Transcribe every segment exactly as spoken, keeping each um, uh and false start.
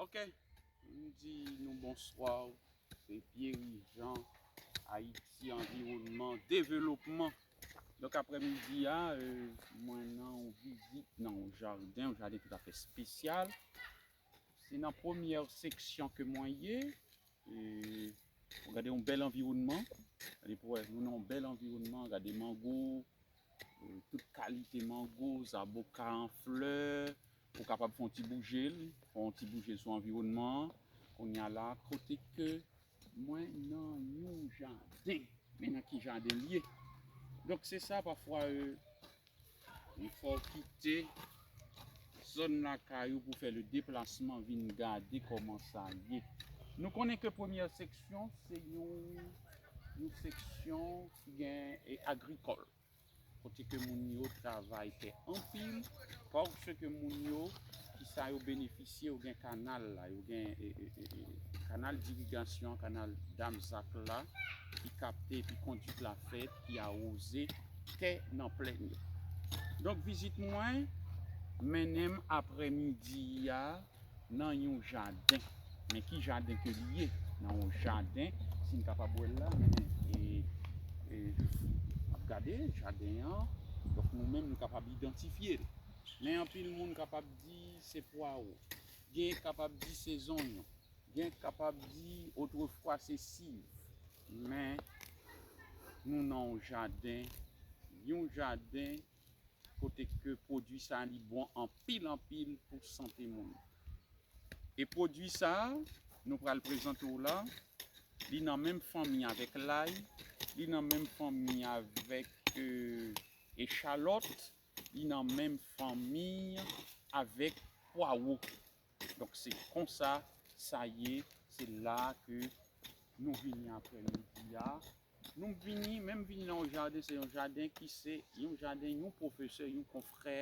Ok, m di nou bonswa. Se Pierre Jean, Ayiti, anviwònman, developman. Donk, aprèmidi a, euh, mwen nan yon vizit nan yon jaden, yon jaden toutafè espesyal. Se nan premyè seksyon ke mwen ye. E, w gade yon bèl anviwònman. Gade pou wè, nou nan yon bèl anviwònman. Gade mango, euh, tout kalite mango, zaboka an flè. Ou kapab fè yon ti bouje l, fè yon ti bouje l sou anviwònman an. Kounye a la, kote ke mwen nan yon jaden. Men nan ki jaden l ye? Donk, se sa, pafwa, euh, il fò w kite zòn lakay ou pou fè le deplasman, vin gade kòman sa ye. Nou konnen ke premyè seksyon, se yon, yon seksyon ki gen, e, agrikòl. Kote ke moun yo travay tè anpil, paske moun yo, ki sa yo benefisye, yo gen kanal la, yo gen, e, e, e, e, kanal dirigasyon, kanal Damzak la, ki kapte epi kondwit la fèt, ki awoze tè nan plèn yo. Donk, vizit mwen mennen m aprèmidi a nan yon jaden. Men ki jaden ke li ye? Nan yon jaden, si n kapab wè l la, men, e, e, n ap gade jaden an. Donk, nou menm, nou kapab idantifye l. Men anpil moun kapab di se pwawo. Gen kapab di se zonyon. Gen kapab di otrefwa se siv. Men nou nan yon jaden, yon jaden kote ke pwodui sa li bon anpil, anpil pou sante moun. E pwodui sa, nou pral prezante w la, li nan menm fanmi avèk lay, li nan menm fanmi avèk, euh, echalòt, li nan menm fanmi avèk pwawo. Donk, se konsa sa ye, se la ke nou vini aprèmidi a. Nou vini, menm vini nan yon jaden, se yon jaden ki se yon jaden, yon pwofesè, yon konfrè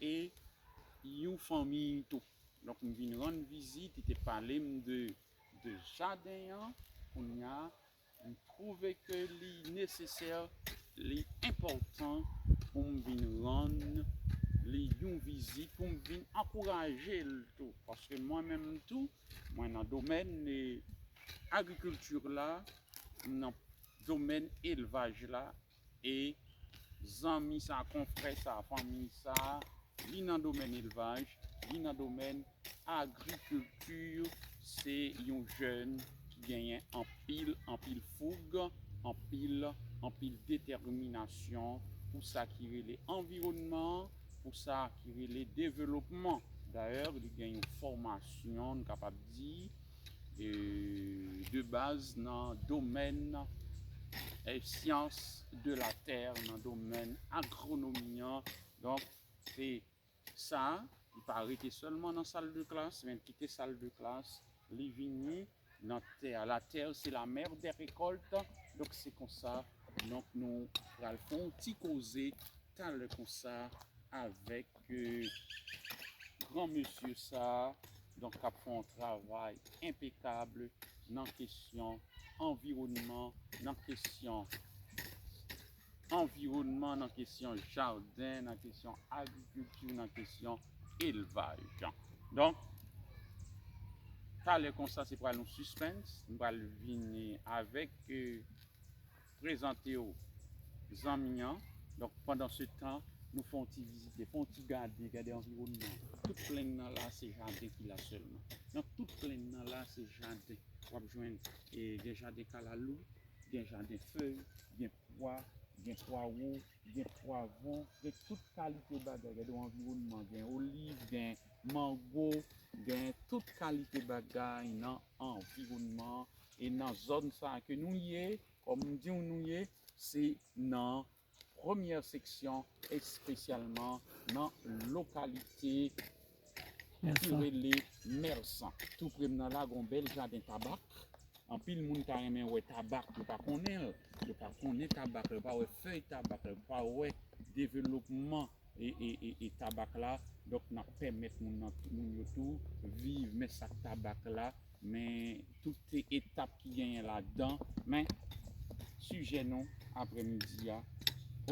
e yon fanmi tou. Donk, m vin rann vizit, li te pale m de, de jaden an. Kounye a, m twouve ke li nesesè, li enpòtan pou m vin rann li yon vizit, pou m vin ankouraje l tou. Paske mwen menm tou, mwen nan domèn, e, agrikilti la, m nan domèn elvaj la, e zanmi sa, konfrè sa, fanmi sa, li nan domèn elvaj, li nan domèn agrikilti, se yon jèn ki genyen anpil, anpil foug, anpil, anpil detèminasyon pou sa ki rele anviwònman, pou sa ki rele developman. Dayè, li gen yon fòmasyon, nou kapab di, e, de baz nan domèn, e, syans de la tè, nan domèn agwonomi an. Donk, se sa, li pa rete sèlman nan sal de klas, men l kite sal de klas, li vini nan tè a. La terre, c'est la mère des récoltes. Donk, se konsa, donk, nou pral fè yon ti koze talè konsa avèk, e, gran mesye sa, donk, k ap fè yon travay enpekab nan kesyon anviwònman, nan kesyon anviwònman, nan kesyon jaden, nan kesyon agrikilti, nan kesyon elvaj. Donk, talè konsa, se pral yon sispens, m pral vini avèk, e, prezante w zanmi an. Donk, pandan se tan, nou fè yon ti vizite, fè yon ti gade, gade anviwònman. Tout plèn nan la, se jaden ki la sèlman. Nan tout plèn nan la, se jaden. W ap jwenn, e, gen jaden kalalou, gen jaden fèy, gen pwa, gen pwawo, gen pwavwon, gen tout kalite bagay. Gade yon anviwònman, gen oliv, gen mango, gen tout kalite bagay nan anviwònman. E nan zòn sa ke nou ye, kòm m di w nou ye, se nan premyè seksyon, espesyalman nan lokalite ki rele Mèsan. Tou pre m nan la, gen yon bèl jaden tabak. Anpil moun ta renmen wè tabak, yo pa konnen l. Yo pa konnen tabak la, yo pa wè fèy tabak la, yo pa wè devlopman e, e, e, e tabak la. Donk, n ap pèmèt moun nan, moun yo tou viv, men sa k tabak la, men tout etap ki genyen ladan. Men, sijè nou, aprèmidi a,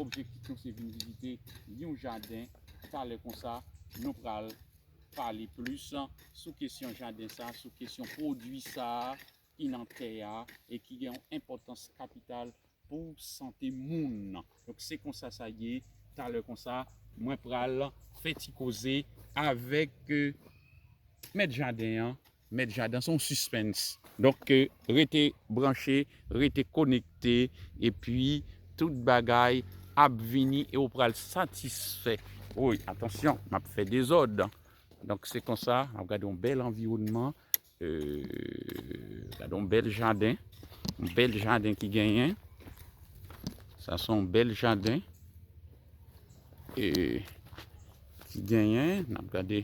objektif nou se vin vizite yon jaden. Talè konsa, nou pral pale plis sou kesyon jaden sa, sou kesyon pwodui sa ki nan tè a e ki gen yon enpòtans kapital pou sante moun. Donk se konsa sa ye, talè konsa, mwen pral fè ti koze avèk eh, mèt jaden an. Mèt jaden se yon sispens. Donk eh, rete branche, rete konekte, epi tout bagay ap vini e ou pral satisfè. Woy, atansyon, m ap fè dezòd. Donk se konsa, n ap gade yon bèl anviwònman. Eh, gade yon bèl jaden. Yon bèl jaden ki genyen. Sa se yon bèl jaden. Eh, ki genyen. N ap gade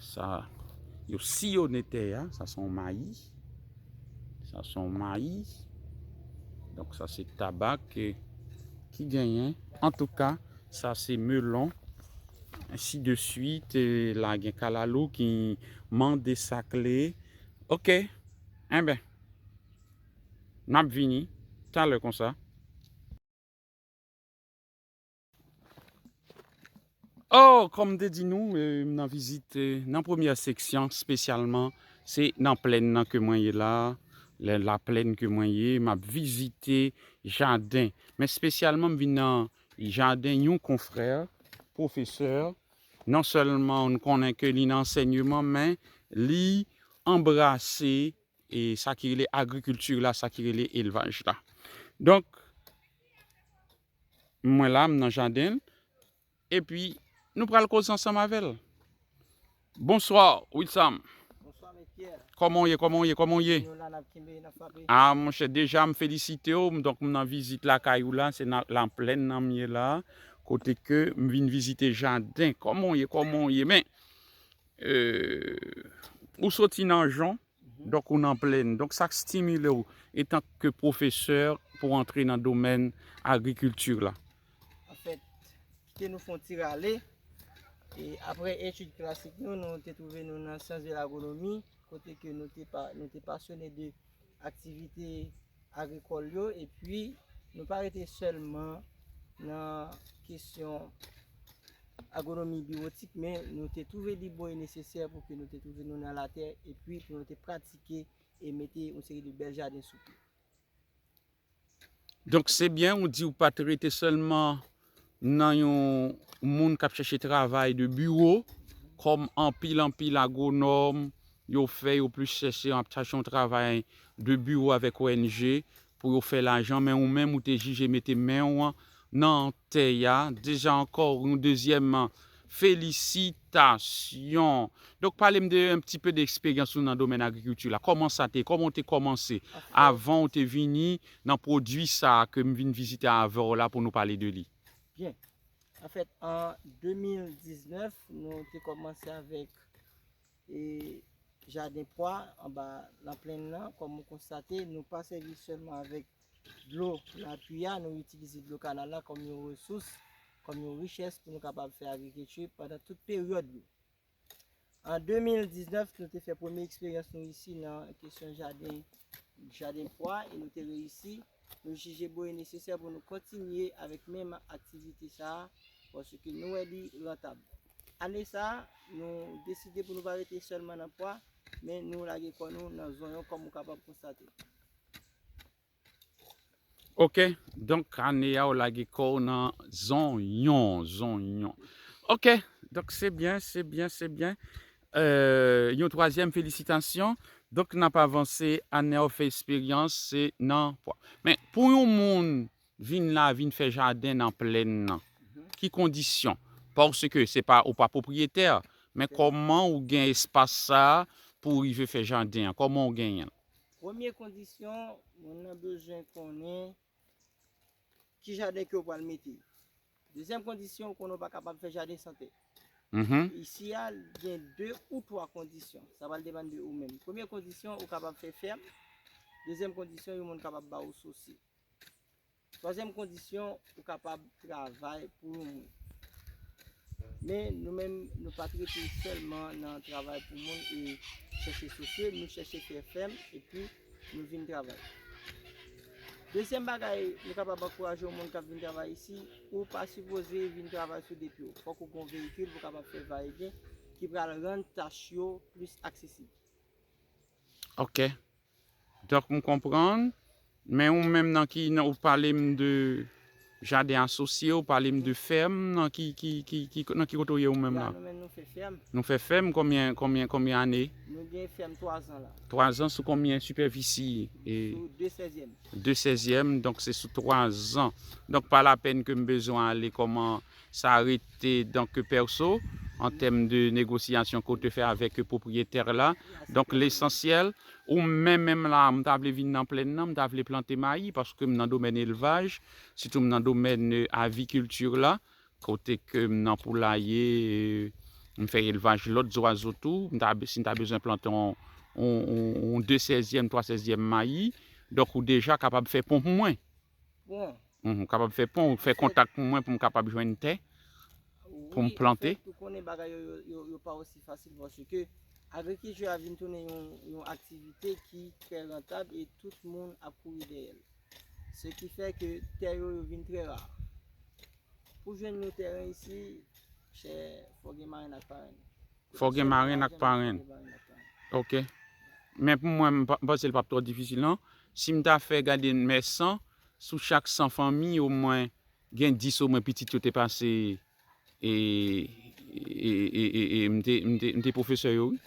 sa. Yo siyone tè a. Sa se yon mayi. Sa se yon mayi. Donk sa se tabak eh, ki genyen. Antouka, sa se melon. Ensi de swit. Eh, la gen kalalou ki mande sakle. Oke. Enben. N ap vini. Talè konsa. Oh, kòm m te di nou, eh, m nan vizit eh, nan premyè seksyon, espesyalman, se nan plèn nan ke mwen ye la. La, la plèn ke mwen ye, m ap vizite jaden. Men espesyalman, m vin nan jaden yon konfrè, pwofesè. Non sèlman nou konnen ke li nan ansèyman, men li anbrase e sa ki rele agrikilti la, sa ki rele elvaj la. Donk, mwen la, m nan jaden l, epi nou pral koze ansanm avè l. Bonswa, Wilsam. Bonswa, Met Pierre. Kòman w ye, kòman w ye, kòman w ye? Nou la, n ap kenbe, n ap frape. Ah, monchè, deja, m felisite w. Donk, m nan vizit lakay ou la, se nan, nan plèn nan m ye la, kote ke m vin vizite jaden. Kòman w ye, kòman w ye? Men, eh, ou soti nan jon, donk ou nan plèn. Donk sa k stimile w etanke pwofesè pou w antre nan domèn agrikilti la? Anfèt, kite nou fè yon ti rale. E apre etid klasik nou, nou te twouve nou nan syans de lagronomi, kote ke nou te pa, nou te pasyone de aktivite agrikòl yo, epi nou pa rete sèlman nan kesyon agronomi biwotik, men nou te twouve li bon e nesesè pou ke nou te twouve nou nan latè, epi pou nou te pratike e mete yon seri de bèl jaden sou pye. Donk, se byen ou di ou pa t rete sèlman nan yon moun k ap chèche travay de biwo, kòm anpil, anpil agwonòm, yo fè, yo plis chèche, ap chache yon travay de biwo avèk O N G pou yo fè lajan, men ou menm, ou te jije mete men w nan tè a. Deja ankò, yon dezyèm felisitasyon. Donk, pale m de, un petit peu de eksperyans ou nan domèn agrikilti la. Kòman sa te, kòman w te kòmanse avan w te vini nan pwodui sa a ke m vin vizite avè w la pou nou pale de li? Byen. Anfèt, an de mil diznèf, nou te kòmanse avèk e jaden pwa anba nan plèn nan. Kòm ou konstate, nou pa sèvi sèlman avèk dlo lapli a, nou itilize dlo kanal la kòm yon resous, kòm yon richès pou nou kapab fè agrikilti pandan tout peryòd yo. An de mil diznèf, nou te fè premye eksperyans nou isi nan kesyon jaden, jaden pwa, e nou te reyisi. Nou jije bon e nesesè pou nou kontinye avèk menm aktivite sa a, paske nou wè li rantab. Ane sa a, nou deside pou nou pa rete sèlman nan pwa, men nou lage kò nou nan zonyon, kòm ou kapab konstate. Oke, donk ane a w lage kò w nan zonyon, zonyon. Oke, donk se byen, se byen, se byen. Eh, yon twazyèm felisitasyon. Donk n ap avanse, ane a w fè eksperyans, se nan pwa. Men pou yon moun vin la, vin fè jaden nan plèn nan, ki kondisyon? Paske se pa, ou pa pwopriyetè, men kòman ou gen espas sa a pou w rive fè jaden an? Kòman w genyen l? Premye kondisyon, moun nan bezwen konnen ki jaden ke w pral mete. Dezyèm kondisyon, ou konnen w pa kapab fè jaden san tè. Mhm. Isi a, gen de ou twa kondisyon. Sa pral depann de ou menm. Premye kondisyon, ou kapab fè fèm. Dezyèm kondisyon, yon moun kapab ba ou sosye. Twazyèm kondisyon, ou kapab travay pou yon moun. Men nou menm, nou pa t rete sèlman nan travay pou moun e chèche sosye, nou chèche fè fèm, epi nou vin travay. Dezyèm bagay, nou kapab ankouraje yon moun k ap vin travay isi, ou pa sipoze vin travay sou de pye w. Fòk ou gen yon veyikil pou w kapab fè vayevyen. ki pral rann tach yo plis aksesib. Ok. Donk, m konprann. Men ou menm nan ki, nan, ou pale m de jaden asosye, ou pale m de fèm, nan ki, ki, ki, ki, nan ki kote ou ye ou menm La, la? Nou menm nou fè fèm. Nou fè fèm konbyen, konbyen, konbyen ane? Nou gen fèm twa zan la. Twa zan sou konbyen sipèfisi? E Sou de sèzyèm. De sèzyèm, donk se sou twa zan. Donk, pa lapèn ke m bezwen ale kòman sa rete, donk, pèso, an tèm de negosyasyon ke w te fè avèk pwopriyetè la. Donk, lesansyèl, ou menm, menm la, m ta vle vin nan plèn nan, m ta vle plante mayi, paske m nan domèn elvaj, sitou m nan domèn, e, avikilti la, kote ke m nan poulaye, e, m fè elvaj lòt zwazo tou, m ta, si m ta bezwen plante yon, yon, yon, yon de sèzyèm, twa sèzyèm mayi, donk ou deja kapab fè pon pou mwen. Bon, Mhm, ou kapab fè pon, ou fè kontak pou mwen pou m kapab jwenn tè, pou m wi, plante. Anfèt, ou konnen bagay yo, yo, yo, yo pa osi fasil paske agrikilti a vin tounen yon, yon aktivite ki trè rantab e tout moun ap kouri dèyè l. Se ki fè ke tè yo, yo vin trè ra. Pou jwenn yon tèren isi, chè, fò gen marenn ak parenn. Fò gen marenn ak parenn. Ok. Men pou mwen, m pa- m panse l p ap twò difisil, non. Si m ta fè gade mè san, sou chak san fanmi, omwen gen dis omwen pitit yo te pase, e, e, e, e, e m te, m te, m te pwofesè yo, wi.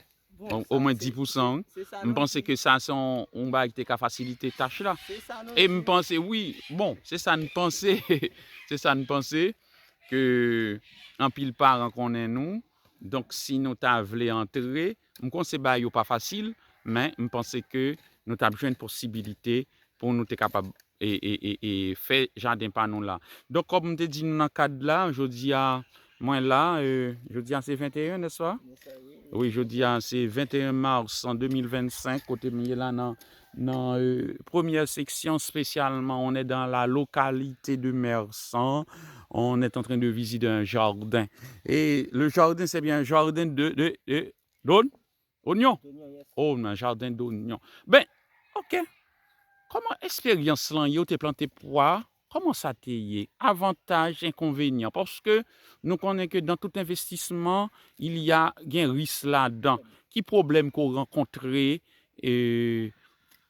Bon, Omwen dis pousan, wi. M panse ke sa se yon, yon bagay ki te ka fasilite tach la. E m panse, wi, bon, se sa n panse, se sa n panse, ke anpil paran konnen nou. Donk, si nou ta vle antre, m konnen se bagay yo pa fasil, men m panse ke nou t ap jwenn posibilite pou nou te kapab e, e, e, e fè jaden pa nou la. Donk, kòm m te di nou nan kad la, jodi a, mwen la, e, jodi a se venteyen, n'est-ce pas? Wi, jodi a se venteyen mas an de mil vennsenk, kote m ye la nan, nan e, premyè seksyon, espesyalman, on est dans la localité de Mersan, on est en train de visiter un jardin. Et le jardin, c'est bien un jardin de, de, de, d'on- onyon? Oh, nan jaden donyon. Ben, ok. Kòman eksperyans lan ye, ou te plante pwa? Kòman sa te ye? Avantaj, enkonvenyan? Paske nou konnen ke dans tout investissement, il y a, gen risk ladan. Ki pwoblèm ke w rankontre? E,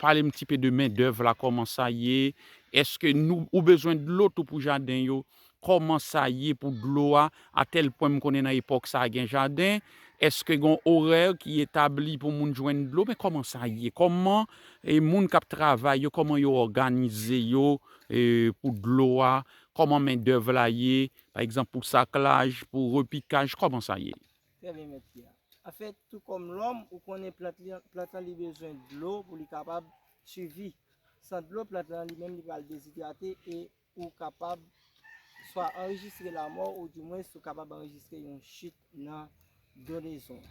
pale m ti pe de mendèv la, kòman sa ye? Èske nou, ou bezwen dlo tou pou jaden yo? Kòman sa ye pou dlo a? Atèl pwen m konnen nan epòk sa a gen jaden. Èske gen orè ki etabli pou moun jwenn dlo? Men kòman sa ye? Kòman e, moun k ap travay yo, kòman yo òganize yo e, pou dlo a? Kòman mendèv la ye? Pa egzanp, pou saklaj, pou repikaj, kòman sa ye? Trè byen, mèt Pierre. Anfèt, tou kòm lòm, ou konnen plant li, plant lan li bezwen dlo pou li kapab sivi. San dlo, plant lan li menm li pral dezidrate e ou kapab swa anrejistre lamò ou dimwens ou kapab anrejistre yon chit nan donezon.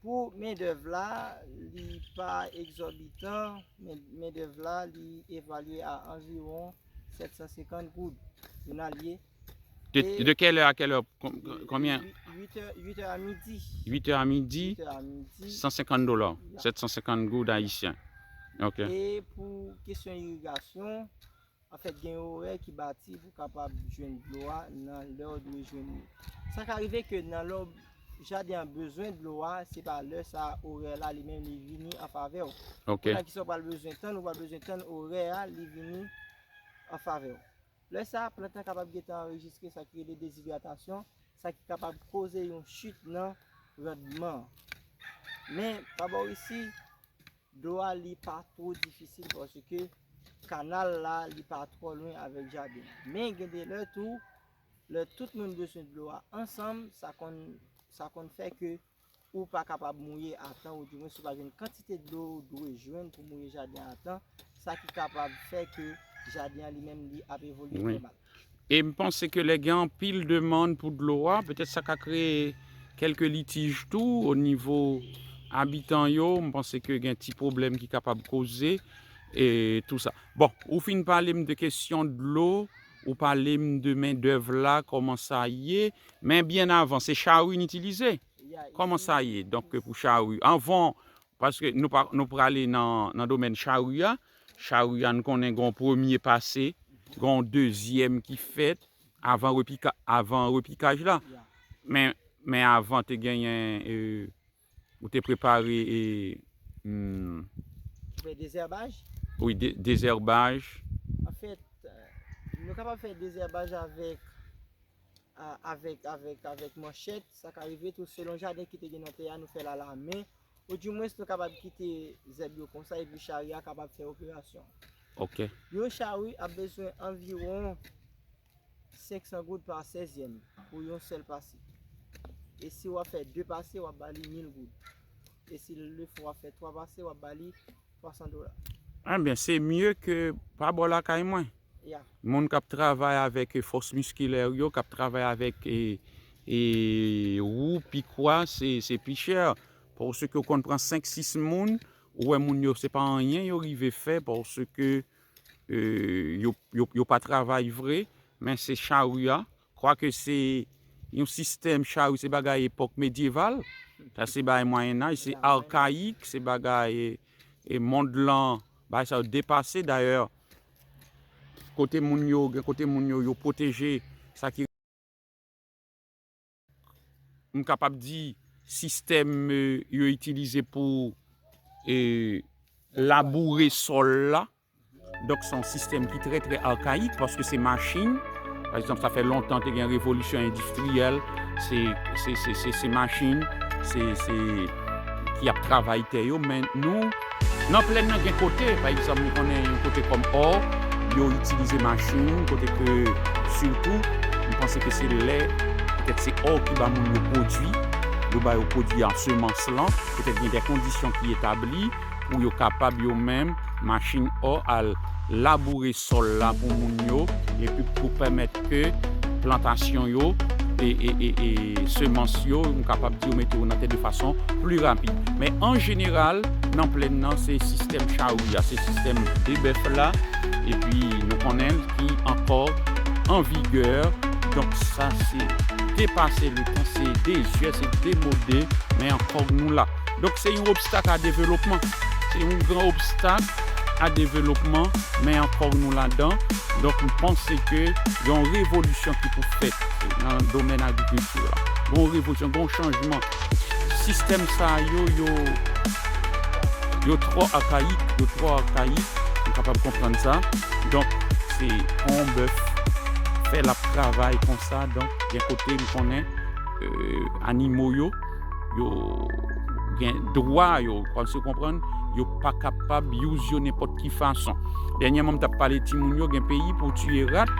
Pou mendèv la, li pa egzòbitan, men mendèv la, li evalye a anviwon sèt san senkant goud jounalye. De, de quelle heure à quelle heure? Konbyen? Uit è, uit è a midi. Uit è a midi, Uit è a midi. San senkant dola, Ya. Sèt san senkant goud ayisyen. Ok. E pou kesyon irigasyon, anfèt, gen yon orè ki bati pou kapab jwenn dlo a nan lè w dwe jwenn li. Sa ka rive ke nan lè w jaden an bezwen dlo a, se pa lè sa orè la li menm li vini an favè w. Ok. Kounye a ki sa w pral bezwen tann, ou pral bezwen tann orè a li vini an favè w. Lè sa a, plant lan kapab gentan anrejistre sa ki rele dezidratasyon, sa ki kapab koze yon chit nan randman an. Men, pa bò isi, dlo a li pa twò difisil paske kanal la li pa twò lwen avèk jaden. Men gen de lè tou, lè tout moun bezwen dlo a ansanm, sa konn, sa konn fè ke ou pa kapab mouye a tan, ou dimwens ou pa jwenn kantite dlo ou dwe jwenn pou mouye jaden an a tan, sa ki kapab fè ke jaden an li menm li ap evolye Wi. Trè mal. E m panse ke lè gen anpil demann pou dlo a, petèt sa ka kreye kèlke litij tou o nivo abitan yo. M panse ke gen ti pwoblèm ki kapab koze e tou sa. Bon, ou fin pale m de kesyon dlo, ou pale m de mendèv la, kòman sa ye. Men byen avan, se chari n itilize? Kòman sa ye? Donk, pou chari, anvan, paske nou pa, nou prale nan, nan domèn chari a, chari a, nou konnen gen yon premye pase, gen yon dezyèm ki fèt avan repika-, avan repikaj la. Men, Men avan te genyen, e, ou te prepare, e, hmm, Fè dezèbaj. Wi, de, dezèbaj. Anfèt, nou kapab fè dezèbaj avèk, a- avèk, avèk, avèk manchèt. Sa ka rive tou selon jaden ki te gen nan tè a, nou fè l alamen. Oudimwens, nou kapab kite zèb yo konsa epi chari a kapab fè operasyon. Ok. Yon chari ap bezwen anviwon senk san goud pa sèzyèm pou yon sèl pase. E si w ap fè de pase, w ap ba li mil goud. E si lefwa w ap fè twa pase, w ap ba li twa san dola. Ebyen, se mye ke pa bò lakay mwen. Ya. Moun k ap travay avèk, e, fòs miskilè yo, k ap travay avèk, e, e, wou, pikwa, se, se pi chè. Paske w konn pran senk, sis moun, ou wè moun yo, se pa anyen yo rive fè, paske, e, yo, yo, yo pa travay vre, men se chari a. Kwake se yon sistèm chari, se bagay epòk medyeval, sa se bagay Mwayennaj, se arkayik, se bagay, e, e mond lan, bagay sa yo depase. Dayè, kote moun yo, gen kote moun yo, yo pwoteje sa ki, m kapab di, sistèm, e, yo itilize pou, e, laboure sòl la. Donk, se yon sistèm ki trè, trè arkayik, paske se machin. Pa egzanp, sa fè lontan te gen revolisyon endistriyèl, se, se, se, se, se machin, se, se ki ap travay tè yo, men nou, nan plèn nan gen kote, pa egzanp, nou konnen yon kote kòm Ò, yo itilize machin, kote ke, sitou, m panse ke se lè, petèt se Ò ki ba moun yo pwodui, yo ba yo pwodui a semans lan, petèt gen de kondisyon ki etabli pou yo kapab yo menm, machin Ò, al laboure sòl la pou moun yo, epi pou pèmèt ke plantasyon yo e, e, e, e semans yo, m kapab di yo mete yo nan tè de fason pli rapid. Men an jeneral, nan plèn nan, se sistèm chari a, se sistèm de bèf la, epi nou konnen ki ankò an vigè. Donk, sa se depase letan, se dezyè, se demode, men ankò nou la. Donk, se yon obstak a developman. Se yon gran obstak a developman, men ankò nou ladan. Donk, m panse ke yon revolisyon ki pou fèt nan domèn agrikilti la. Yon revolisyon, yon chanjman. Sistèm sa yo, yo, yo twò akayik, yo twò akayik, nou kapab konprann sa. Donk, se yon bèf fè l ap travay konsa, donk, gen kote m konnen, e, animo yo, yo gen dwa yo, kòm si w konprann, yo pa kapab use yo nenpòt ki fason. Dènyèman, m t ap pale timoun yo, gen peyi pou tiye rat,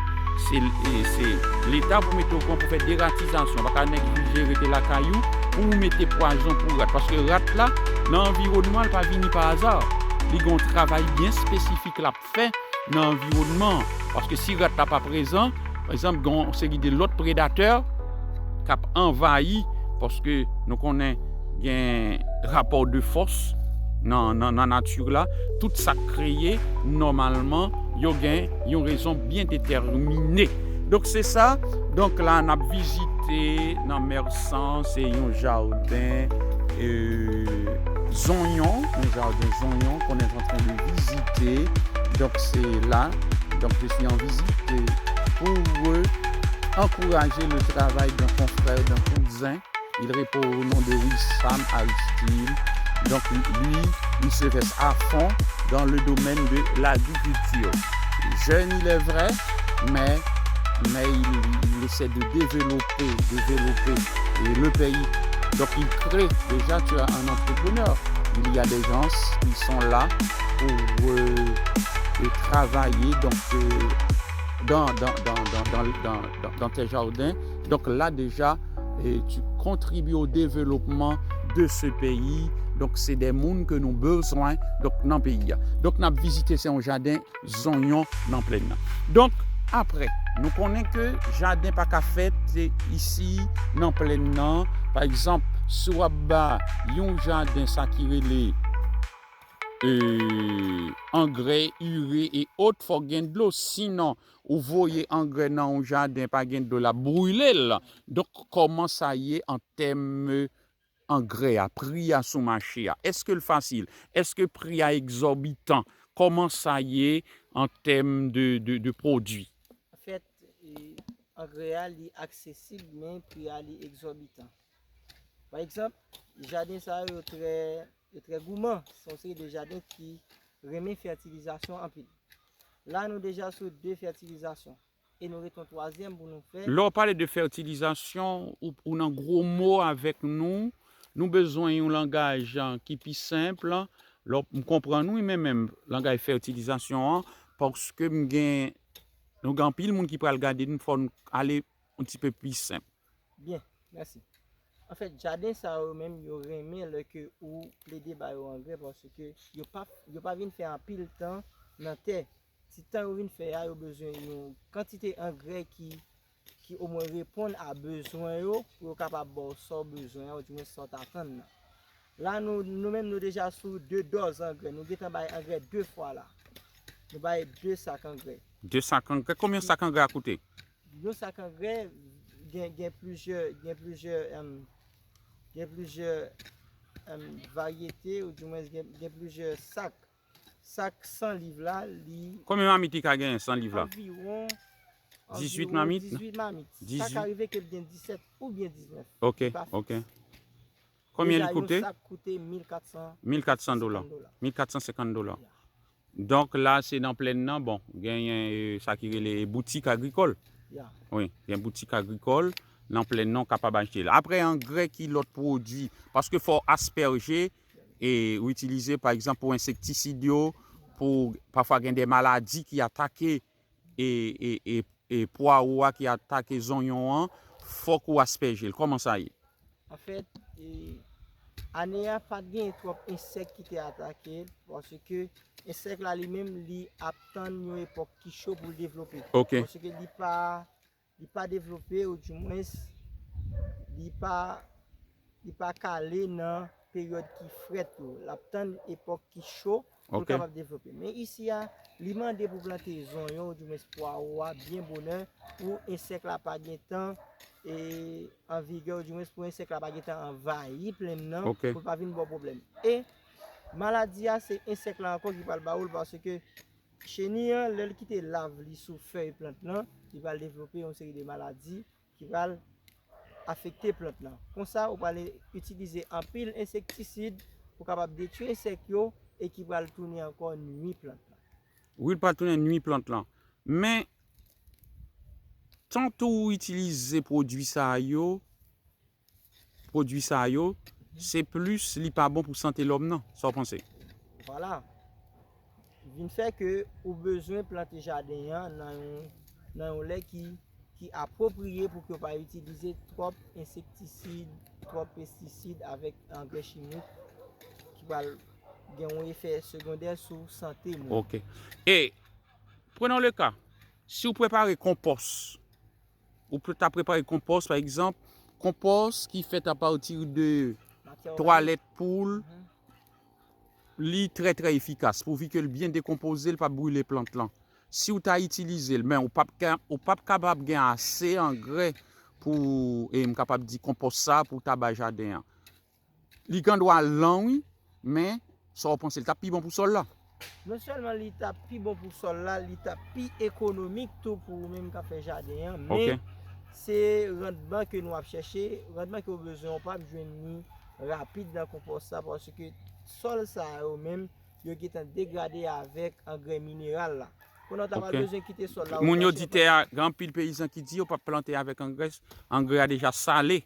se, e, se Leta pou mete okouran pou fè deratizasyon. Pa ka nèg vije rete lakay ou pou ou mete pwazon pou rat. Paske rat la, nan anviwònman, l pa vini pa aza. Li gen yon travay byen espesifik l ap fè nan anviwònman an. Paske si rat la pa prezan, pa egzanp, gen yon seri de lòt predatè k ap anvayi, paske nou konnen gen rapò de fòs nan, nan, nan nati la. Tout sa k kreye, nòmalman, yo gen yon rezon byen detèmine. Donk, se sa. Donk, la, n ap vizite nan Mèsan, se yon jaden, e, zonyon, yon jaden zonyon qu'on est en train de visiter. Donk, se la. Donk, je suis en visite pour, euh, encourager le travail d'un confrère, d'un cousin. Il répond au nom de Wissam Aristide. Donc, lui, il se verse à fond dans le domaine de l'agriculture. Jeune, il est vrai, mais, mais il, il essaie de développer, développer, euh, le pays. Donc, il crée, déjà, tu as un entrepreneur. Il y a des gens qui sont là pour, euh, euh, travailler, donc, euh, dans, dans, dans, dans, dans, dans, dans, dans tes jardins. Donc là, déjà, eh, tu contribues au développement de ce pays. Donc, c'est des moun que nous besoin, donc, dans le pays. Donc, n ap vizite, se yon jaden zonyon nan plèn nan. Donk, apre, nou konnen ke jaden pa ka fèt, eh, isi nan plèn nan. Pa egzanp, si w ap ba yon jaden sa ki rele, eh, angrè, ire e ot, fòk gen dlo. Sinon, ou voye angrè nan yon jaden, pa gen dlo, l ap brile l. Donk, kòman sa ye an tèm angrè a, pri a sou mache a? Èske l fasil? Èske pri a egzòbitan? Kòman sa ye an tèm de, de, de pwodui? Anfèt, e, angrè a, li aksesib, men pri a, li egzòbitan. Pa egzanp, jaden sa yo trè, yo trè gouman. Se yon seri de jaden ki renmen fètilizasyon anpil. La, nou deja sou de fètilizasyon. E nou ret yon twazyèm pou nou fè. Lè w pale de fètilizasyon, ou, ou nan gwo mo avèk nou. Nou bezwen yon langaj, an, ki pi senp. Lè w, m konprann, wi, men menm langaj fètilizasyon an, paske m gen, nou gen anpil moun ki pral gade n, fò n ale yon ti pe pi senp. Byen, mèsi. Anfèt, jaden sa yo menm, yo renmen lè ke ou plede ba yo angrè, paske yo pa, yo pa vin fè anpil tan nan tè. Ti tan yo vin fè a, yo bezwen yon kantite angrè ki, ki omwen reponn a bezwen yo, pou yo kapab ba w sa w bezwen an, oudimwen sa w t atann nan. La, nou, nou menm, nou deja sou de dòz angrè. Nou gentan bay angrè de fwa la. Nou bay de sak angrè. De sak angrè? Konbyen sak angrè a koute? Yon sak angrè gen, gen plizyè, gen plizyè, em, gen plizyè, em, varyete, oudimwen gen, gen plizyè sak. Sak san liv la, li Konbyen mamit li ka genyen, san liv la? Anviwon, Dizuit anviwon mamit? Dizuit mamit. Sa ka Dizuit. Rive ke l gen disèt oubyen diznèf. Ok, Li pa fiks. Ok. Konbyen li Deja, yon koute? Sak koute mil kat san Mil kat san dola. Senkant dola. Mil kat san senkant dola. Ya. Donk, la, se nan plèn nan, bon, genyen, e, sa ki rele boutik agrikòl. Ya. Wi, gen boutik agrikòl nan plèn nan, w kapab achte l. Apre, angrè, ki lòt pwodui? Paske fò w aspèje e w itilize, pa egzanp, pou ensektisid yo, pou, pafwa gen de maladi ki atake e, e, e, e pwawo a, ki atake zonyon an, fòk ou aspèje l. Kòman sa ye? Anfèt, e, ane a pa t gen twòp ensèk ki te atake l, paske ensèk la li menm, li ap tann yon epòk ki cho pou l devlope. Ok. Paske li pa, li pa devlope, oudimwens, li pa, li pa kale nan peryòd ki frèt yo. L ap tann epòk ki cho pou l Ok. kapab devlope. Men isi a, li mande pou plante zonyon, oudimwens pwawo a, byen bonè, pou ensèk la pa gentan, e, an vigè, oudimwens pou ensèk la pa gentan anvayi plèn nan, Ok. pou l pa vin ba w pwoblèm. E maladi a, se ensèk la ankò ki pral ba ou l, paske cheni an, lè l kite lav li sou fèy plant lan, li pral devlope yon seri de maladi ki pral afekte plant lan. Konsa, ou pral itilize anpil ensektisid pou kapab detwi ensèk yo e ki pral tounen ankò nwi plant lan. Wi, l pral tounen nwi plant lan. Men, tanto ou itilize pwodui sa yo, pwodui sa yo, se plis li pa bon pou sante lòm nan. Sa w panse? Vwala. Vin fè ke ou bezwen plante jaden an nan yon, nan yon lè ki, ki apwopriye pou ke w pa itilize twòp ensektisid, twòp pestisid avèk angrè chimik ki pral gen yon efè segondè sou sante moun. Ok. E, prenons le cas, si w prepare konpòs, ou pre-, ta prepare konpòs, pa egzanp, konpòs ki fèt apati de Matyè òganik. Twalèt poul, Mhm. li trè, trè efikas. Pouvi ke l byen dekonpoze, l p ap brile plant lan. Si w ta itilize l, men ou p ap ka, ou p ap kapab gen ase angrè pou, e m kapab di, konpòs sa pou w ta bay jaden an. Li gen dwa lan, wi, men sa w panse, li t ap pi bon pou sòl la? Non sèlman li t ap pi bon pou sòl la, li t ap pi ekonomik tou pou ou menm k ap fè jaden an, men Ok. se randman ke nou ap chèche, randman ke w bezwen, ou p ap jwenn li rapid nan konpòs sa, paske sòl sa yo menm, yo gentan degrade avèk angrè mineral la. Kounye a w ta pral Ok. bezwen kite sòl la, ou Moun yo chèche di tè a, gen anpil peyizan ki di yo p ap plante avèk angrè, angrè a deja sale.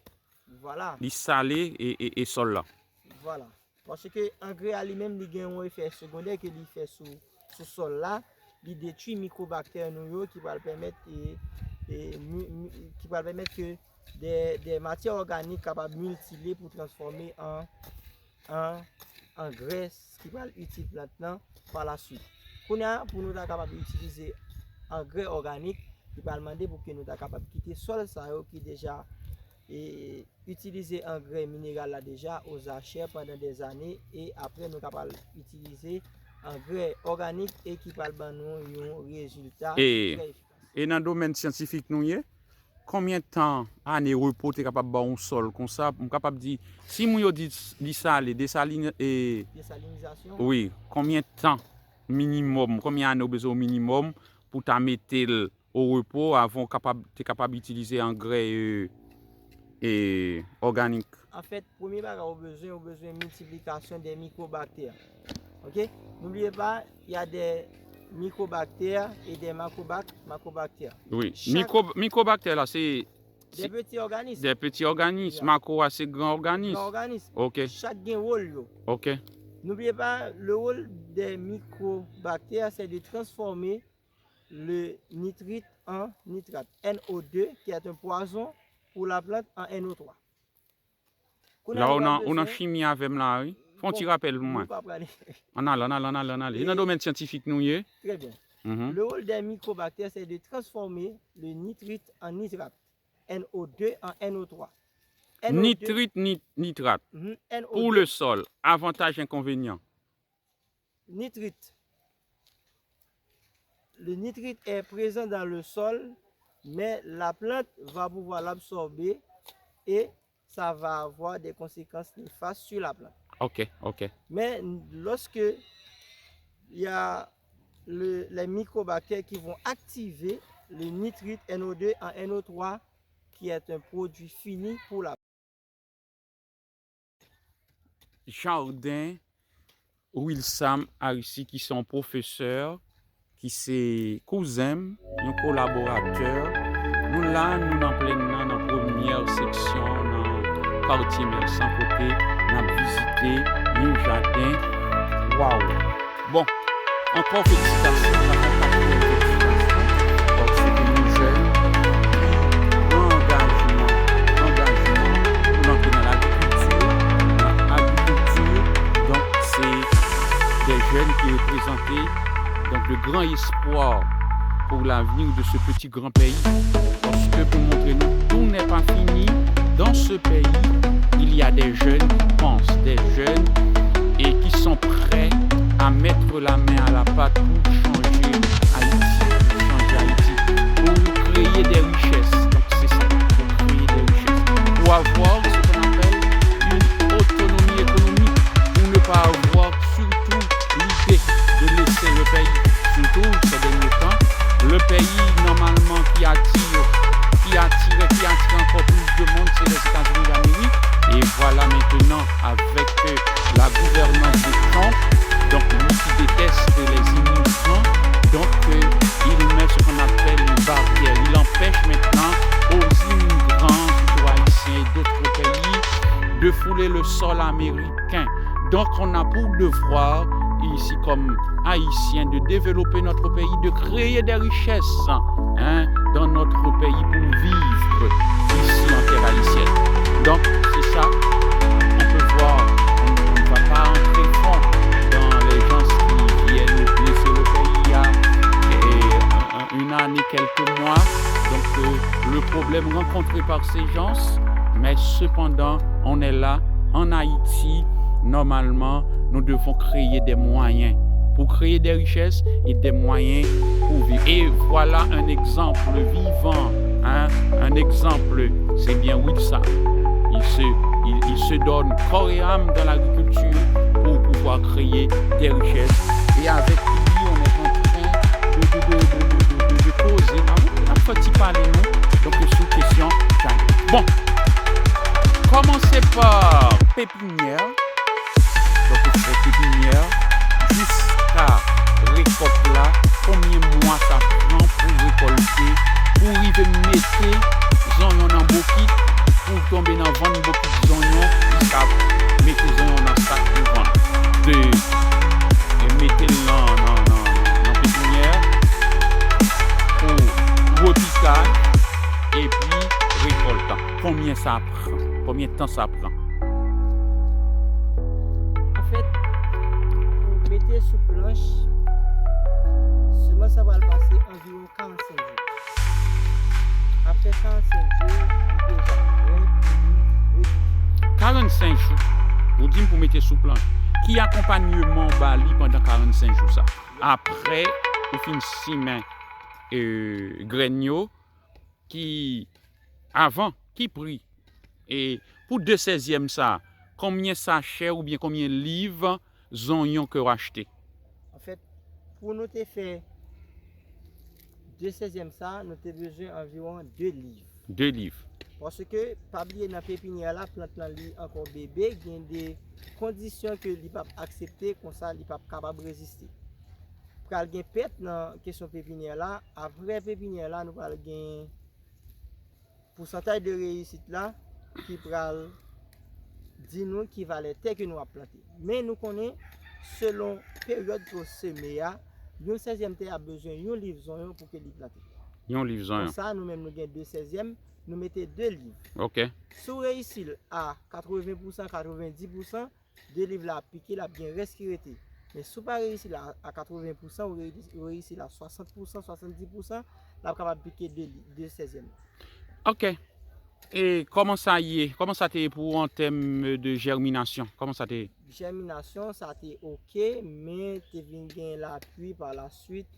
Vwala. Li sale e, e, e sòl la. Vwala. Paske angrè a li menm, li gen yon efè segondè ke li fè sou, sou sòl la. Li detwi mikwobaktè nou yo ki pral pèmèt, e, e, mi, mi, ki pral pèmèt ke de, de matyè òganik kapab miltile pou transfòme an, an angrè ki pral itil plant lan pa la swit. Kounye a, pou nou ta kapab itilize angrè òganik, li pral mande pou ke nou ta kapab kite sòl sa yo ki deja, e, itilize angrè mineral la deja ozachè pandan dèzane, e apre nou kapab itilize angrè òganik e ki pral ban nou yon rezilta E, trè efikas. E nan domèn syantifik nou ye, konbyen tan, ane repo te kapab ba w yon sòl konsa? M kapab di, si moun yo di s-, li sale, desalin-, e, Desalinizasyon. Wi, konbyen tan minimòm, konbyen ane w bezwen o minimòm pou ta mete l o repo avan w kapab, te kapab itilize angrè, e, e, òganik anfèt, premye bagay ou bezwen, ou bezwen miltiplikasyon de mikwobakter. Ok? N'oubliez pas, il y a des mycobactères et des macrobac-, macrobactères. Wi. Chak Mikwo, mikwobakter la, se de peti òganis. De peti òganis. Yeah. Makwo a se gran òganis. Gran òganis. Ok. Chak gen wòl yo. Ok. N'oubliez pas, le rôle des mycobactères, c'est de transformer le nitrite en nitrate, N O deux, qui est un poison pour la plante, en N O trois. Kounye a La, nou ou pral nan, ou nan bezwen chimi avè m la, wi. Fè yon ti Bon, rapèl pou nou mwen. pa pral Ann ale, ann ale, ann ale, ann ale. E nan domèn syantifik nou ye. Très bien. Mhm. Le rôle des mycobactères, c'est de transformer le nitrite en nitrate, N O deux en N O trois. N O deux, Nitrit, nit, nitrat. Mhm, Pou N O deux. Le sol, avantaj, enkonvenyan. Nitrite. Le nitrite est présent dans le sol, mais la plante va pouvoir l'absorber et ça va avoir des conséquences néfastes sur la plante. Ok, ok. Mais lorsque il y a le, les mycobactères qui vont activer le nitrite N O deux en N O trois, qui est un produit fini pour la Jardin Wilsam Aristide, ki se yon pwofesè, ki se kouzen m, yon kolaboratè. Nou la, nou nan plèn nan, nan premyè seksyon, nan katye Mèsan, kote n ap vizite yon jaden. Waw! Bon, ankò felisitasyon, n ap fè yon paket felisitasyon, paske nou jèn ki pran angajman, angajman pou n antre nan lagrikilti, nan agrikilti. Donk, se de jeunes qui représentent donc le grand espoir pour l'avenir de ce petit grand pays. Parce que pour montrer nous, tout n'est pas fini dans ce pays, il y a des jeunes qui pensent, des jeunes et qui sont prêts à mettre la main à la pâte pour changer Haïti, pour changer Haïti, pour créer des richesses. Donc c'est ça, pour créer des richesses, pour avoir ce qu'on appelle une autonomie économique, pour ne pas avoir surtout l'idée de laisser le pays. Surtout ces derniers temps, le pays normalement qui attire, qui attire, qui attire encore plus de monde, c'est les États-Unis d'Amérique. Et voilà maintenant, avec euh, la gouvernance de Trump, donc lui qui déteste les immigrants, donc euh, il met ce qu'on appelle une barrière. Il empêche maintenant aux immigrants, plutôt haïtiens et d'autres pays, de fouler le sol américain. Donc on a pour devoir, ici comme Haïtiens, de développer notre pays, de créer des richesses hein, dans notre pays pour vivre ici en terre haïtienne. Donc c'est ça, on peut voir, on ne va pas entrer fond dans les gens qui viennent blesser le pays il y a eh, un- une année, quelques mois. Donc euh, le problème rencontré par ces gens, mais cependant, on est là en Haïti. Normalement, nous devons créer des moyens pour créer des richesses et des moyens pour vivre. Et voilà un exemple vivant, hein, un exemple, c'est bien Wilsam. Il se, il, il se donne corps et âme dans l'agriculture pour pouvoir créer des richesses. Et avec lui, on est en train de, de, de, de, de, de, de, de poser. N ap fè ti pale nou. Donk, sou kesyon jaden. Bon, kòmanse pa pepinyè. Donk, ou fè pepinyè jiska rekòt la, konbyen mwa sa pran pou rekòlte, pou rive mete zonyon nan bokit, pou tonbe nan vann bokit zonyon, jiska mete zonyon nan sak pou vann. De, e mete l nan, nan, nan, nan pepinyè, pou repikaj, epi rekòlt. Konbyen sa pran? Konbyen tan sa pran? Anfèt, pou mete sou planch, semans sa pral pase anviwon karannsenk jou. Apre karannsenk jou, li deja prè pou li repikaj. Karannsenk jou, ou di m pou mete sou planch. Ki akonpanyeman w ba li pandan karannsenk jou sa? Apre ou fin simen e, grenn yo, ki avan, ki pri? E pou de sèzyèm sa, konbyen sachè oubyen konbyen liv zonyon ke w achte? Anfèt, pou nou te fè de sèzyèm sa, nou te bezwen anviwon de liv. De liv. Paske, pa bliye, nan pepinyè la, plant lan li ankò bebe, gen de kondisyon ke li p ap aksepte, konsa li p ap kapab reziste. Pral gen pèt nan kesyon pepinyè la. Apre pepinyè la, nou pral gen pousantaj de reyisit la ki pral di nou ki valè tè ke nou ap plante. Men nou konnen, selon peryòd ke w seme a, yon sèzyèm tè ap bezwen yon liv zonyon pou ke li plante. Yon liv zonyon. Konsa, nou menm nou gen de sèzyèm, nou mete de liv. Ok. Si w reyisi l a katreven pousan, katrevenndis pousan, de liv la ap pike, l ap gen rès ki rete. Men si w pa reyisi l a katreven pousan, ou reyisi l a swasant pousan, swasanndis pousan, l ap kapab pike de, de sèzyèm. Ok. E kòman sa ye? Kòman sa te ye pou ou an tèm de jèminasyon? Kòman sa te ye? Jèminasyon, sa te ok, men te vin gen lapli pa la swit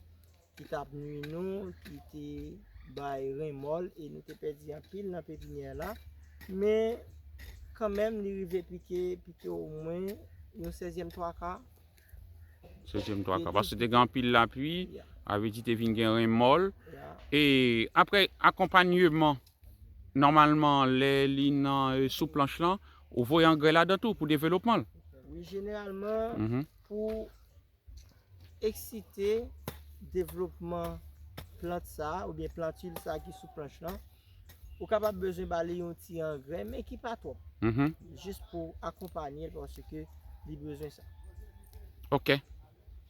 ki t ap nwi nou, ki te bay renmòl e nou te pèdi anpil nan pepinyè la. Men kanmenm, li rive pike, pike omwen yon sèzyèm twaka. Sèzyèm twaka. Paske te gen anpil lapli, avedi te vin gen renmòl. E apre akonpanyeman, nòmalman, lè li nan sou planch lan, ou voye angrè ladan tou pou devlopman l. Wi, jeneralman, pou eksite devlopman plant sa a oubyen plantil sa a ki sou planch lan, ou kapab bezwen ba li yon ti angrè, men ki pa twòp. Jis pou akonpanye l paske li bezwen sa. Ok.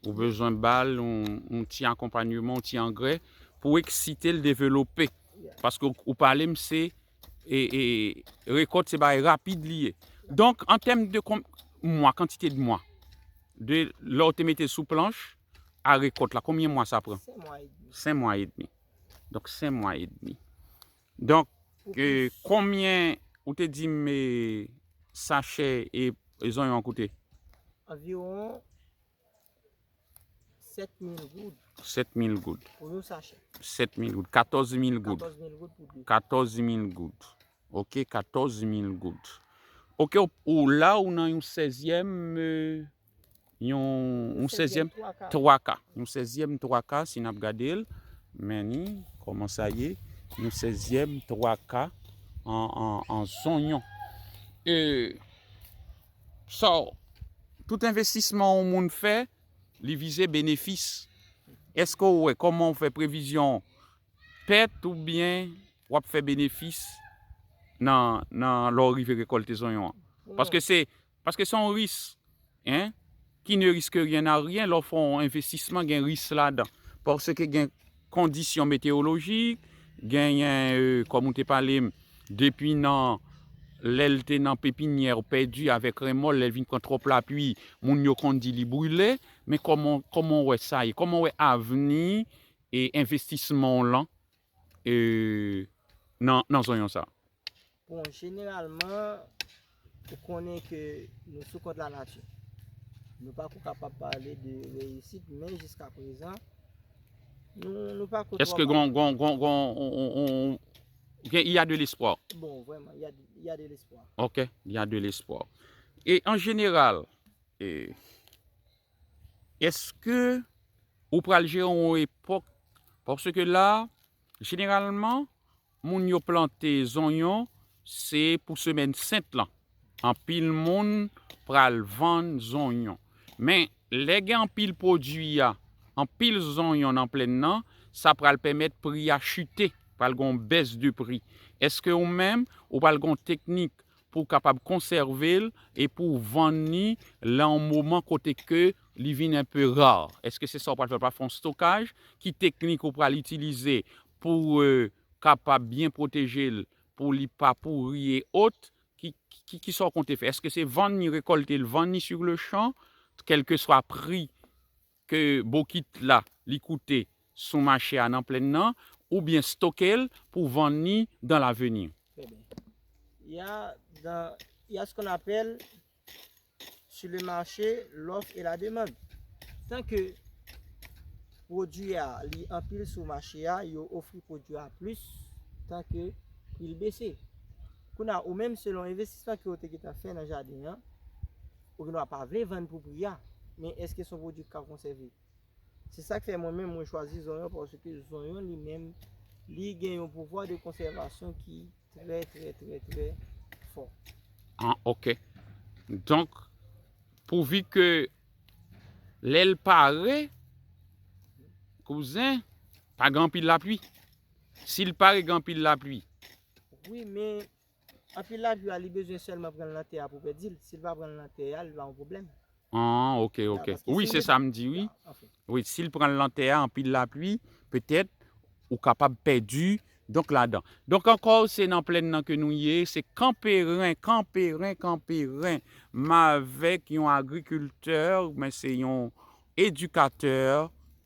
Ou bezwen ba l yon, yon ti akonpanyeman, yon ti angrè pou eksite l devlope. Paske ou, ou pale m se e, e, rekòt se bagay rapid li ye. Donk, an tèm de kon, mwa, kantite de mwa, de lè w te mete sou planch a rekòt la, konbyen mwa sa pran? Senk mwa edmi. Senk mwa edmi. Donk, senk mwa edmi. Donk, e, konbyen ou te di m e, sachè e, e zonyon an koute? Anviwon sèt mil goud. Sèt mil goud. Pou yon sachè. Sèt mil goud. Katòz mil goud. Katòz mil goud pou de. Katòz mil goud. Ok, katòz mil goud. Ok, ou, ou la ou nan yon sèzyèm, e, yon, yon sèzyèm twaka. Yon sèzyèm twaka, si n ap gade l. Men ni, kòman sa ye? Yon sèzyèm twaka an, an, an zonyon. E, so, tout envestisman yon moun fè, li vize benefis. Èske w wè kòman w fè previzyon pèt oubyen w ap fè benefis nan, nan lè w rive rekòlte zonyon an? Paske se, paske se yon ris, hein, qui ne risque rien n'a rien, lè w fè yon envestisman, gen ris ladan. Paske gen kondisyon meteyolojik, genyen, e, kòm ou te pale m, depi nan lè l te nan pepinyè, pèdi avèk renmòl, lè l vin pran twòp lapli, moun yo konn di li brile, men kòman, kòman w wè sa ye? Kòman w wè avni e envestisman w lan e, nan, nan zonyon sa? Bon, jeneralman, ou konnen ke nou sou kont lanati. Nou pako kapab pale de reyisit, men jiska prezan, nou, nou pako twò... Èske gon, gon, gon, gon, on, on, on, gen, il y a de l'espoir? Bon, vrèman, il y a, il y a de l'espoir. Ok, il y a de l'espoir. E an jeneral, e, èske ou pral jere yon epòk? Paske la, jeneralman, moun yo plante zonyon, se pou semèn sent lan. Anpil moun pral vann zonyon. Men, lè gen anpil pwodui a, anpil zonyon nan plèn nan, sa pral pèmèt pri a chite, pral gen yon bès de pri. Èske ou menm, ou pral gen yon teknik pou w kapab konsève l e pou w vann li nan yon moman kote ke li vin enpe ra? Èske se sa w pral fè? W pral fè yon stokaj? Ki teknik ou pral itilize pou, e, kapab byen pwoteje l, pou li pa pouri e ot? Ki, ki, ki sa w konte fè? Èske se vann li, rekòlte l, vann li sur le champ, kèlkeswa pri ke bokit la li koute sou mache a nan plèn nan, oubyen stoke l pou vann li dans l'avenir? Très bien. Il y a dans, il y a ce qu'on appelle sur le marché l'offre et la demande. Tan ke pwodui a li anpil sou mache a, yo ofri pwodui a plis, tan ke pri l bese. Kounye a, ou menm, selon envestisman ke w te gentan fè nan jaden an, ou gendwa pa vle vann pou pri a, men èske se yon pwodui k ka konsève? Se sa k fè mwen menm, mwen chwazi zonyon, paske zonyon li menm, li gen yon pouvwa de konsèvasyon ki trè, trè, trè, trè fò. Ah, ok. Donk, pouvi ke lè l pare, kouzen, pa gen anpil lapli. Si l pare, gen anpil lapli. Wi, men anpil lapli a, li bezwen sèlman pran l nan tè a pou pèdi l. Si l pa pran l nan tè a, li pa yon pwoblèm. Ah, ok, ok. Wi, se sa m di, wi. Wi, si l pran l nan tè a, anpil lapli, petèt, ou kapab pèdi, donk, ladan. Donk, ankò, se nan plèn nan ke nou ye, se Kanperen, Kanperen, Kanperen. M avèk yon agrikiltè, men se yon edikatè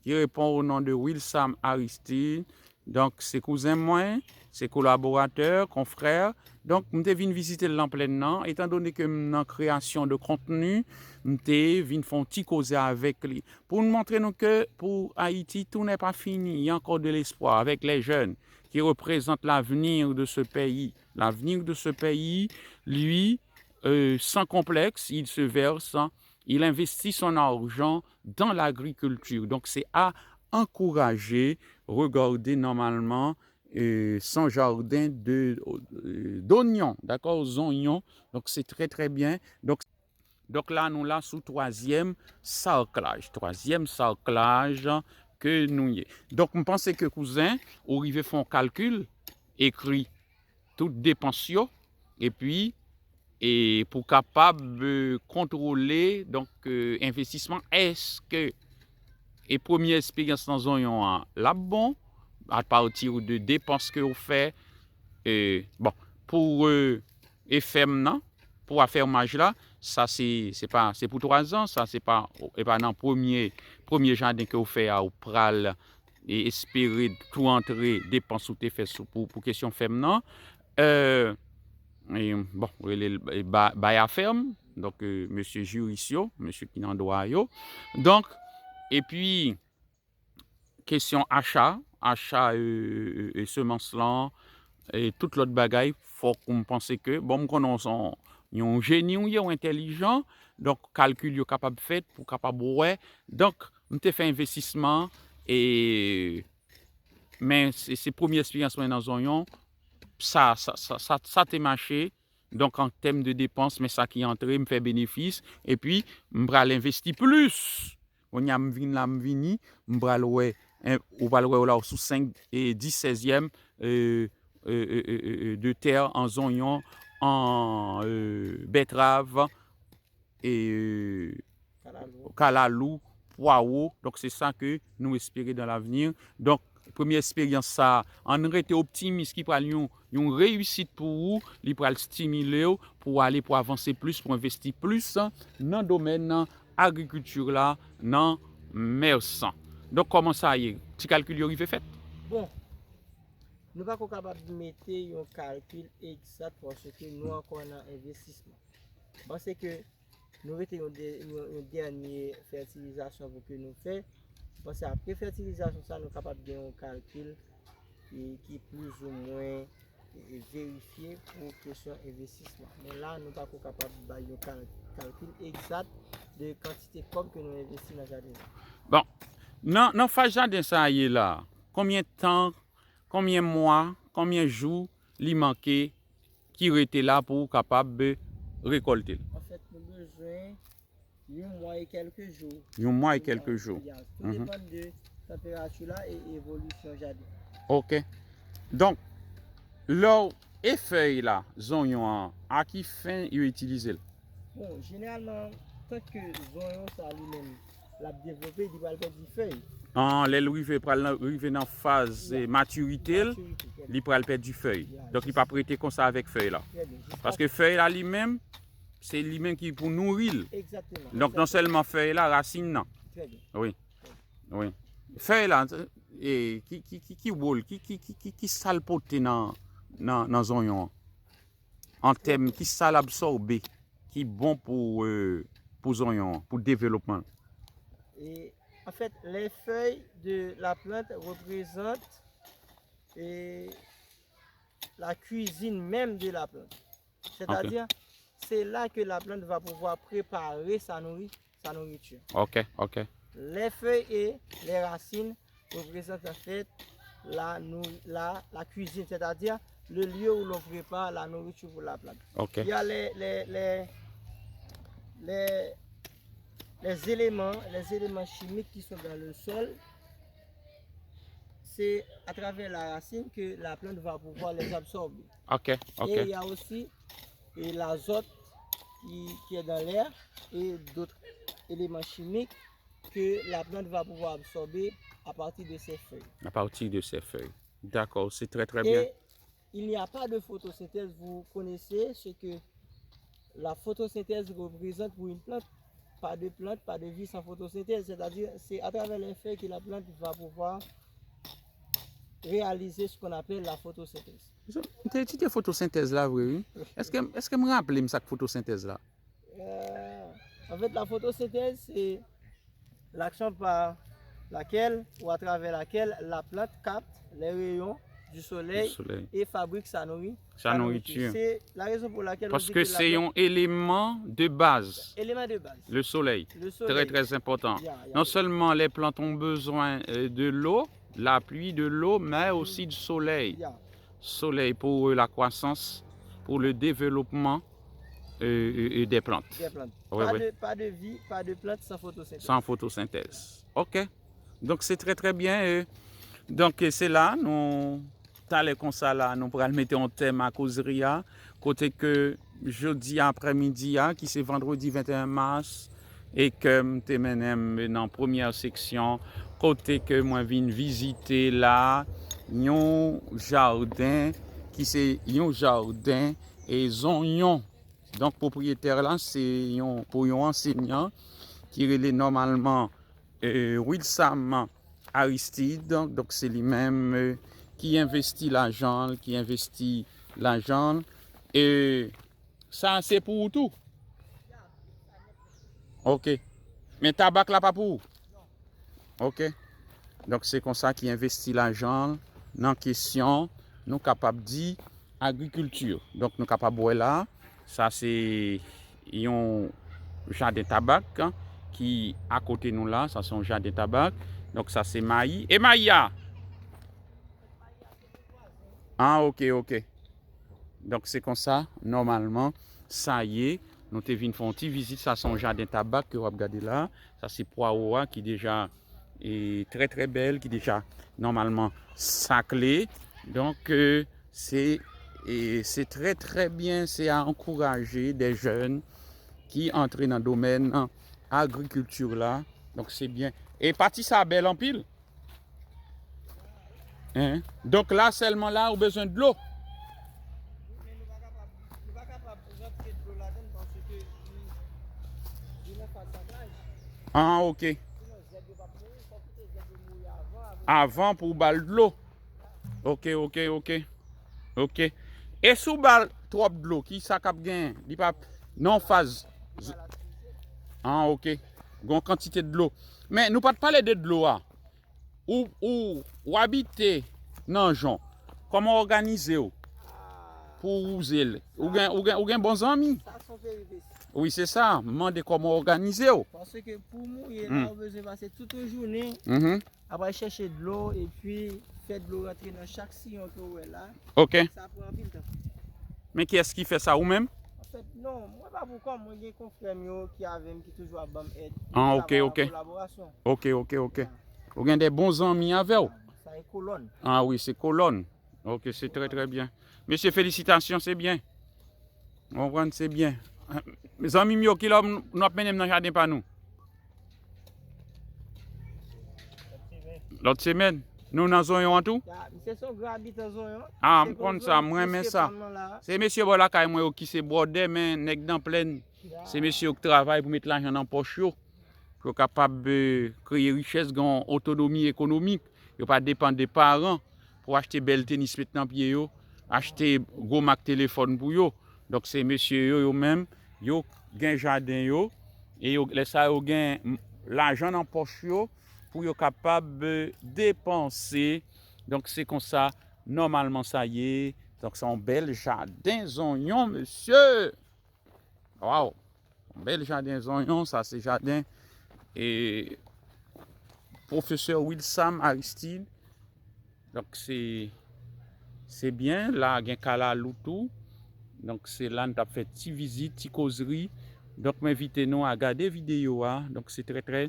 ki reponn o non de Wilsam Aristide. Donk, se kouzen mwen, se kolaboratè, konfrè. Donk, m te vin vizite l nan plèn nan. Etan done ke m nan kreyasyon de kontni, m te vin fè yon ti koze avèk li. Pou n montre nou ke pou Ayiti, tout n'est pas fini. Il y a encore de l'espoir avec les jeunes qui représentent l'avenir de ce pays. L'avenir de ce pays, lui, euh, sans complexe, il se verse, il investit son argent dans l'agriculture. Donc, c'est à encourager. Regardez normalement euh, son jardin de euh, d'oignons, d'accord, oignons. Donc, c'est très, très bien. Donc, donc là, nous là sous troisième sarclage. Troisième sarclage que nous y est. Donc, je pense que, cousin, ou rive font calcul, écrit tout dépense, et puis e pou kapab euh, kontwole donk euh, envestisman. Èske e premye eksperyans nan zonyon an l ap bon apati de depans ke ou fè? E bon, pou euh, e fèm nan, pou afèmaj la, sa se se pa se pou twa zan, sa se pa e pa nan premye premye jaden ke ou fè a ou pral e espere tou antre depans ou te fè sou pou, pou kesyon fèm nan. Euh, e, bon, rele l e, ba- Bayafèm, donk euh, mesye jiris yo, mesye ki nan dwa yo. Donk, epi kesyon acha, acha euh, euh, semans lan, e tout lòt bagay, fòk m panse ke, bon, m konnen w se yon- yon jeni ou ye, ou entèlijan, donk kalkil yo kapab fèt pou kapab wè. Donk, m te fè envestisman e men se, se premye eksperyans mwen nan zonyon. Sa, sa, sa, sa, sa te mache. Donk, an tèm de depans, men sa ki antre, m fè benefis. Epi, m pral envesti plis. Kounye a, m vin la, m vini, m pral wè, en, ou pral wè w la, w sou senk e dis sèzyèm e, e, e, e, e, de tè an zonyon, an e, bètrav, e, kalalou, pwawo. Donk, se sa ke nou espere dan lavni. Donk, premye eksperyans sa, ann rete optimis ki pral yon, yon reyisit pou ou, li pral stimile w pou w ale, pou avanse plis, pou envesti plis nan domèn agrikilti la nan Mèsan. Donk, kòman sa ye? Ti kalkil yo rive fèt? Bon, nou pa ko kapab mete yon kalkil egzat paske nou ankò nan envestisman. Panse ke nou rete yon, de, yon, yon dènye fètilizasyon pou ke nou fè. Panse apre fètilizasyon sa, nou kapab gen yon kalkil ki, ki plizoumwen e, verifye pou kesyon envestisman. Men la, nou pa ko kapab bay yon kal- kalkil egzat de kantite kòb ke nou envesti nan jaden sa. Bon, nan, nan faz jaden sa a ye la, konbyen tan, konbyen mwa, konbyen jou li manke ki rete la pou ou kapab rekòlte l? Anfèt, nou bezwen yon mwa e kèlke jou. Yon mwa e kèlke jou. Ya, tou depann de tanperati la e evolisyon jaden. Ok. Donk, lè w e fèy la, zonyon an, a ki fen yo itilize l? Bon, jeneralman, tank ke zonyon sa li menm, l ap devlope, li pral pèdi fèy. An, lè l rive, pral nan- rive nan faz eh, matirite l, li pral pèdi fèy. Donk, li p ap rete konsa avèk fèy la. Paske fèy la li menm, se li menm ki pou nouri l. Egzakteman. Donk, non sèlman fèy la, rasin nan. Trè byen. Wi. Wi. Fèy la, e, ki, ki, ki, ki wòl, ki, ki, ki, ki, ki sa l pote nan, nan, nan zonyon an? An tèm, ki sa l absòbe, ki bon pou, e, pou zonyon an, pou devlopman l? E, anfèt, les feuilles de la plante représentent e, la cuisine même de la plante. C'est-à-dire, c'est là que la plante va pouvoir préparer sa, nourri- sa nourriture. Ok, ok. Les feuilles et les racines représentent en fait la, nou, la, la cuisine, c'est-à-dire le lieu où l'on prépare la nourriture pour la plante. Ok. Il y a les, les, les, les, les éléments, les éléments chimiques qui sont dans le sol, c'est à travers la racine que la plante va pouvoir les absorber. Ok. Et il Ok. y a aussi et l'azote qui, qui est dans l'air et d'autres éléments chimiques que la plante va pouvoir absorber à partir de ses feuilles. À partir de ses feuilles. D'accord, c'est très très bien. Et il n'y a pas de photosynthèse. Vous connaissez ce que la photosynthèse représente pour une plante. Pas de plante, pas de vie sans photosynthèse. C'est-à-dire, c'est à travers les feuilles que la plante va pouvoir réaliser ce qu'on appelle la photosynthèse. M te etidye fotosentèz la vre, wi. Èske, èske m raple m sa k fotosentèz la? Euh, en fait, la photosynthèse, c'est l'action par laquelle ou à travers laquelle la plante capte les rayons du soleil Solèy. Et fabrique sa nourri- Sa nouriti. C'est la raison pour laquelle on dit Paske que la se plante- yon eleman de baz. Élément de base. Le soleil. Le soleil. Très très important. Yeah, yeah. Non seulement les plantes ont besoin euh, de l'eau, la pluie, de l'eau, mais aussi du soleil. Yeah. Soleil pour euh, la croissance, pour le développement euh, euh, euh, des plantes. Des plantes. Ouais, pas, ouais. De, pas de vie, pas de plante sans photosynthèse. Sans photosynthèse. Ok. Donk se trè trè byen. euh. Donk euh, se la nou talè konsa la nou pral mete yon tèm a kozri a kote ke jodi aprèmidi a ki se vandredi venteyen mas e ke m te mennen m nan premyè seksyon kote ke mwen vin vizite la yon jaden ki se yon jaden e zonyon. Donk pwopriyetè la se yon pou yon ansenyan ki rele nòmalman euh, Wilsam Aristide, donk se li menm euh, ki envesti lajan l, ki envesti lajan l. E sa se pou ou tou? Ok. Men tabak la pa pou ou? Ok. Donk se konsa ki envesti lajan l nan kesyon nou kapab di agrikilti. Donk nou kapab wè la, sa se yon jaden tabak ki akote nou la, sa se yon jaden tabak. Donk sa se mayi. E mayi a? Ah, ok, ok. Donk se konsa, nòmalman, sa ye. Nou te vin fè yon ti vizit, sa se yon jaden tabak ke w ap gade la. Sa se pwawo a ki deja e trè trè bèl ki deja nòmalman sakle. Donk euh, se e se trè trè byen, se a ankouraje de jèn ki antre nan domèn agrikilti la. Donk se byen. E pati sa bèl anpil. Hein? Donk la sèlman la ou bezwen dlo. Men nou pa kapab, nou pa kapab rantre dlo ladan l paske li, li nan faz sablaj. Ah, ok. Sinon zèb yo p ap mouri, fò kite zèb yo mouri avan, avan. Avan pou w ba l dlo. Ok, ok, ok. Ok. E si w ba l twòp dlo, ki sa k ap genyen? Li p ap nan yon faz. Ah, ok. Gon kantite dlo. Men nou pa t pale de dlo a. Ou, ou, ou abite nan jon. Kòman w òganize w pou w wouze l? Ou gen, ou gen, ou gen bon zanmi? Sa se yon peripesi. Wi, se sa. M mande kòman w òganize w. Paske pou mouye Hmm. la, ou bezwen pase tout yon jounen Mhm. ap al chèche dlo epi fè dlo rantre nan chak siyon ke w wè la. Ok. Sa pran anpil tan. Men kiyès ki fè sa, ou menm? Anfèt, non, mwen pa pou kò m, mwen gen konfrè m yo ki avè m ki toujou ap ban m èd. Ah, Nou ok, travay an ok. Kolaborasyon. Ok, ok, ok. Ou gen de bon zanmi avè w? Sa e kolòn. Ah wi, se kolòn. Ok, se trè trè byen. Mesye, felisitasyon, se byen. Ou konprann, se byen. Zanmi m yo, kilè nou ap mennen m nan jaden pa nou? Lòt semèn. Nou nan zonyon an tou? Ya, misye se yon gran abitan zonyon. Ah, Se m konn pou sa, zonyon m renmen plis ke sa. pa m nan la. Se mesye bò lakay mwen yo ki se bwòdè, men nèg nan plèn. Se mesye yo k travay pou met lajan nan pòch yo. Pou yo kapab euh, kreye richès, gen yon otonomi ekonomik. Yo pa depann de paran pou achte bèl tenis met nan pye yo, achte gwo mak telefòn pou yo. Donk se mesye yo, yo menm, yo gen jaden yo, e yo, lè sa yo gen m- lajan nan pòch yo pou yo kapab euh, depanse. Donk se konsa nòmalman sa ye. Donk se yon bèl jaden zonyon, mesye. Waw. Yon bèl jaden zonyon, sa se jaden e pwofesè Wilsam Aristide. Donk, se, se byen. La, gen kalalou tou. Donk, se la n t ap fè ti vizit, ti kozri. Donk, m envite nou a gade videyo a. Donk, se trè, trè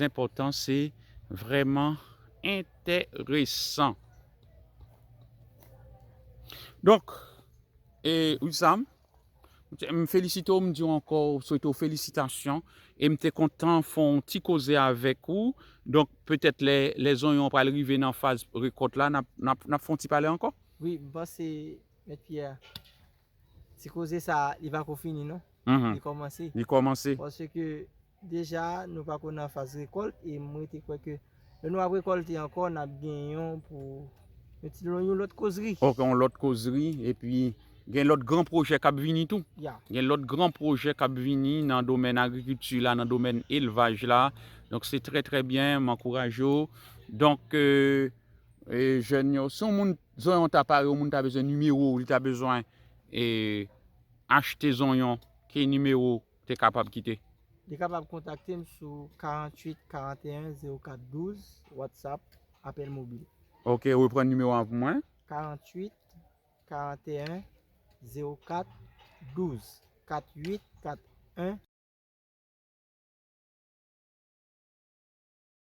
enpòtan. Se vrèman enteresan. Donk, e, Wissam, m felisite w, m di w ankò, swete w felisitasyon. E m te kontan fè yon ti koze avèk ou. Donk, petèt lè, lè zonyon pral rive nan faz rekòt la, n ap, n ap, n ap fè yon ti pale ankò. Wi, m panse, Mèt Pyè, ti koze sa, li pa ko fini, non. Mhm. Li kòmanse. Li kòmanse. Paske deja, nou pa ko nan faz rekòlt, e m rete kwè ke lè nou ap rekòlte ankò, n ap gen yon pou yon ti, yon lòt kozri. Ok, yon lòt kozri, epi gen lòt gran pwojè k ap vini tou. Ya. Gen lòt gran pwojè k ap vini nan domèn agrikilti la, nan domèn elvaj la. Donk, se trè, trè byen, m ankouraje w. Donk, e, e, jèn yo, si yon moun, zonyon ta pare, yon moun ta bezwen nimewo w, li ta bezwen, e, achte zonyon, ki nimewo w te kapab kite? Li kapab kontakte m sou karanntuit karanteyen zewo kat douz, WhatsApp, apèl mobil. Ok, reprann nimewo a pou mwen. Karanntuit karanteyen zewo kat douz, kat uit kat en.